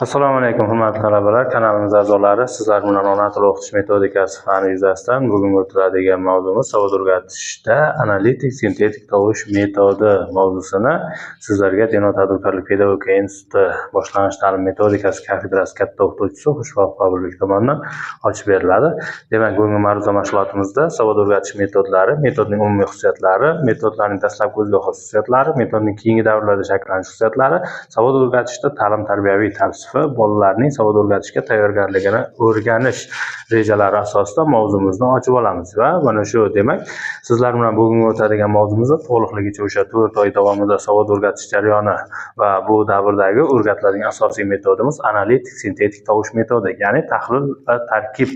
Assalomu alaykum, hurmatli talabalar, kanalimiz a'zolari. Sizlar bilan ona tili o'qitish metodikasi fani yuzasidan bugungi o'tiladigan mavzumiz savod o'rgatishda analitik sintetik tovush metodi mavzusini sizlarga Denov tadbirkorlik pedagogika instituti boshlang'ich ta'lim metodikasi kafedrasi katta o'qituvchisi Xushvaqt Qobilbek tomonidan ochib beriladi. Demak, bugungi ma'ruza mashg'ulotimizda savod o'rgatish metodlari, metodning umumiy xususiyatlari, metodlarning dastlabki o'ziga xos xususiyatlari, metodning keyingi davrlarda shakllanish xususiyatlari, savod o'rgatishda ta'lim tarbiyaviy tavsifi, bolalarning savod o'rgatishga tayyorgarligini o'rganish rejalari asosida mavzumizni ochib olamiz va mana shu, demak, sizlar bilan bugungi o'tadigan mavzumizda to'liqligicha o'sha 4 oy davomida savod o'rgatish jarayoni va bu davrdagi o'rgatiladigan asosiy metodimiz analitik sintetik tovush metodi, ya'ni tahlil va tarkib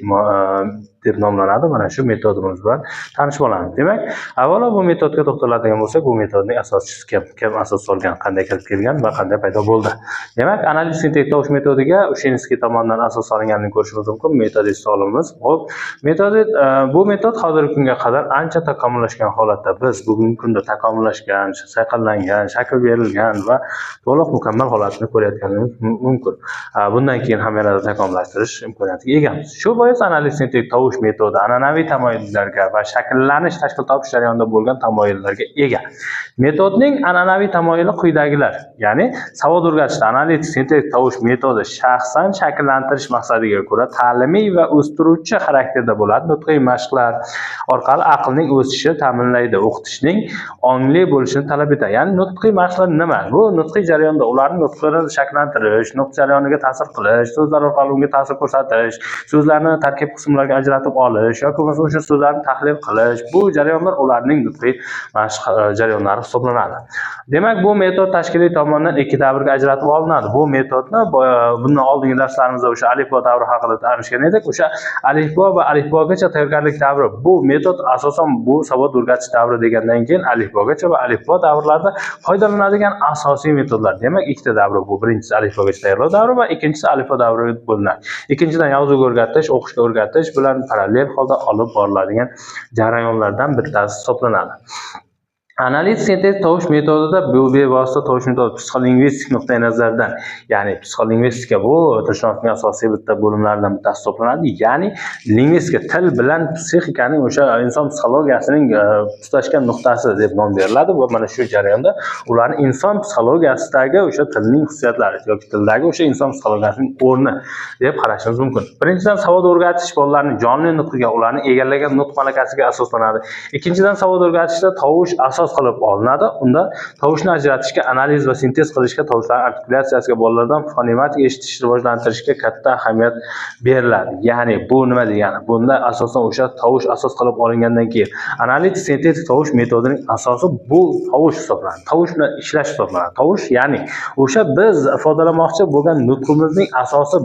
deb nomlanadi. Mana shu metodimiz bilan tanishib olamiz. Demak, avvalo bu metodga to'xtaladigan bo'lsak, bu metodning asoschisi kim, kim asos solgan, qanday kirib kelgan va qanday paydo bo'ldi? Demak, analitik sintetik tovush metodiga Ushinskiy tomonidan asos solinganini ko'rishimiz mumkin, metodist olimimiz. Ho'p, metodi bu metod hozirgi kunga qadar ancha takomillashgan holatda, biz bugungi kunda takomillashgan, sayqallangan, shakl berilgan va to'liq mukammal holatini ko'rayotganimiz mumkin. Bundan keyin ham yanada takomillashtirish imkoniyatiga egamiz. Shu bois analitik sintetik tovush metodi an'anaviy tamoyillarga va shakllanish, tashkil topish jarayonida bo'lgan tamoyillarga ega. Metodning an'anaviy tamoyili quyidagilar, ya'ni savod o'rgatishda analitik sintetik tovush metodi shaxsan shakllantirish maqsadiga ko'ra ta'limiy va o'stiruvchi xarakterda bo'ladi, nutqiy mashqlar orqali aqlning o'sishi ta'minlaydi, o'qitishning ongli bo'lishini talab etadi. Ya'ni nutqiy mashqlar nima? Bu nutqiy jarayonda ularni nutqini shakllantirish, nutq jarayoniga ta'sir qilish, so'zlar orqali unga ta'sir ko'rsatish, so'zlarni tarkib qismlariga ajratib olish yoki bo'lmasa o'sha so'zlarni tahlil qilish, bu jarayonlar ularning nutqiy mashq jarayonlari hisoblanadi. Demak, bu metod tashkiliy tomondan ikki davrga ajratib olinadi. Bu metodni bundan oldingi darslarimizda o'sha alifbo davri haqida tanishgan edik. O'sha alifbo va alifbogacha tayyorgarlik davri, bu metod asosan bu savod o'rgatish davri degandan keyin alifbogacha va alifbo davrlarida foydalanadigan asosiy metodlar. Demak, ikkita davri bu: birinchisi alifbogacha tayyorlov davri va ikkinchisi alifbo davri bo'linadi. Ikkinchidan, yozuvga o'rgatish, o'qishga o'rgatish bilan parallel holda olib boriladigan jarayonlardan bittasi hisoblanadi. Analitik sintez tovush metodida bu bevosita tovush metodi psixolingvistik nuqtai nazardan, ya'ni psixolingvistika bu tilshunoslikning asosiy bitta bo'limlaridan bittasi hisoblanadi. Ya'ni lingvistika til bilan psixikaning, o'sha inson psixologiyasining tutashgan nuqtasi deb nom beriladi va mana shu jarayonda ularni inson psixologiyasidagi o'sha tilning xususiyatlari yoki tildagi o'sha inson psixologiyasining o'rni deb qarashimiz mumkin. Birinchidan, savod o'rgatish bolalarning jonli nutqiga, ularni egallagan nutq malakasiga asoslanadi. Ikkinchidan, savod o'rgatishda tovush asos qilib olinadi. Unda tovushni ajratishga, analiz va sintez qilishga, tovushlar artikulyatsiyasiga, bolalardan fonematik eshitish rivojlantirishga katta ahamiyat beriladi. Ya'ni bu nima degani? Bunda asosan o'sha tovush asos qilib olingandan keyin analitik sintetik tovush metodining asosi bu tovush hisoblanadi. Tovush bilan ishlash hisoblanadi. Tovush, ya'ni o'sha biz ifodalamoqchi bo'lgan nutqimizning asosi,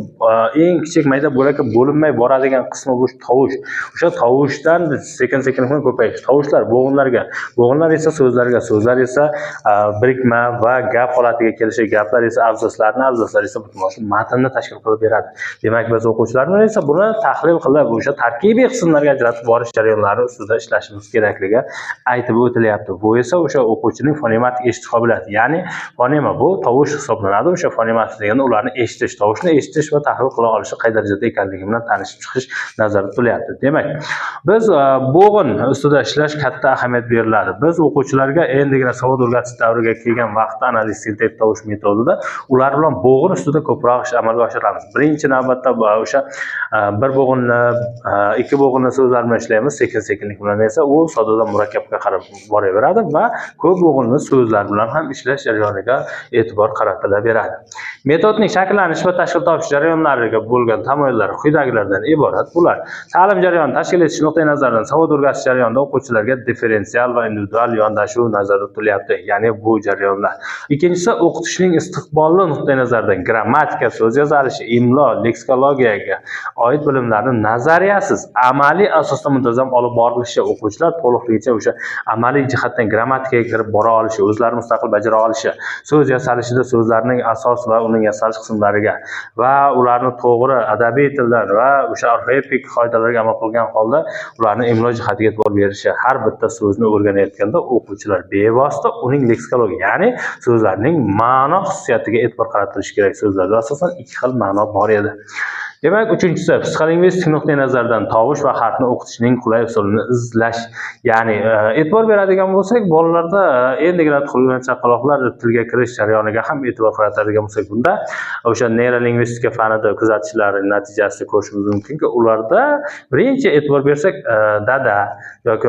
eng kichik mayda bo'lakka bo'linmay boradigan qismi bu tovush. O'sha tovushdan sekin sekin ko'payish. Tovushlar bo'g'inlarga, bo'g'inlar esa so'zlarga, so'zlar esa birikma va gap holatiga kelishi, gaplar esa abzaslarni, abzaslar esa butun matnni tashkil qilib beradi. Demak, biz o'quvchilar bilan esa buni tahlil qilib, o'sha tarkibiy qismlarga ajratib borish jarayonlari ustida ishlashimiz kerakligi aytib o'tilyapti. Bu esa o'sha o'quvchining fonematik eshitish qobiliyati, ya'ni fonema bu tovush hisoblanadi. O'sha fonematik deganda ularni eshitish, tovushni eshitish va tahlil qila olishi qay darajada ekanligi bilan tanishib chiqish nazarda tutilyapti. Demak, biz bo'g'in ustida ishlash katta ahamiyat beriladi. Biz o'quvchilarga endigina savod o'rgatish davriga kelgan vaqtda analiz sintetik tovush metodida ular bilan bo'g'in ustida ko'proq ish amalga oshiramiz. Birinchi navbatda o'sha bir bo'g'inli, ikki bo'g'inli so'zlar bilan ishlaymiz. Sekin sekinlik bilan esa u soddadan murakkabga qarab boraveradi va ko'p bo'g'inli so'zlar bilan ham ishlash jarayoniga e'tibor qaratilaveradi. Metodning shakllanish va tashkil topish jarayonlariga bo'lgan tamoyillar quyidagilardan iborat. Bular: ta'lim jarayonini tashkil etish nuqtai nazaridan savod o'rgatish jarayonida o'quvchilarga differensial va individual yondashuv nazarda tutilyapti. Ya'ni bu jarayonlar. Ikkinchisi, o'qitishning istiqbolli nuqtai nazaridan grammatika, so'z yasalishi, imlo, leksikologiyaga oid bilimlarni nazariyasiz amaliy asosda muntazam olib borilishi, o'quvchilar to'liqligicha o'sha amaliy jihatdan grammatikaga kirib bora olishi, o'zlari mustaqil bajara olishi, so'z yasalishida so'zlarning asos va uning yasalish qismlariga va ularni to'g'ri adabiy tildan va o'sha orfoepik qoidalarga amal qilgan holda ularni imlo jihatiga e'tibor berishi, har bitta so'zni o'rganayotganda O'quvchilar bevosita uning leksikologiya, ya'ni so'zlarning ma'no xususiyatiga e'tibor qaratilishi kerak. So'zlarda asosan ikki xil ma'no bor edi. Demak, uchinchisi, psixolingvistik nuqtai nazardan tovush va harfni o'qitishning qulay usulini izlash. Ya'ni e'tibor beradigan bo'lsak, bolalarda endigina tug'ilgan chaqaloqlar tilga kirish jarayoniga ham e'tibor qaratadigan bo'lsak, bunda o'sha neyrolingvistika fanida kuzatishlar natijasida ko'rishimiz mumkinki, ularda birinchi e'tibor bersak, dada yoki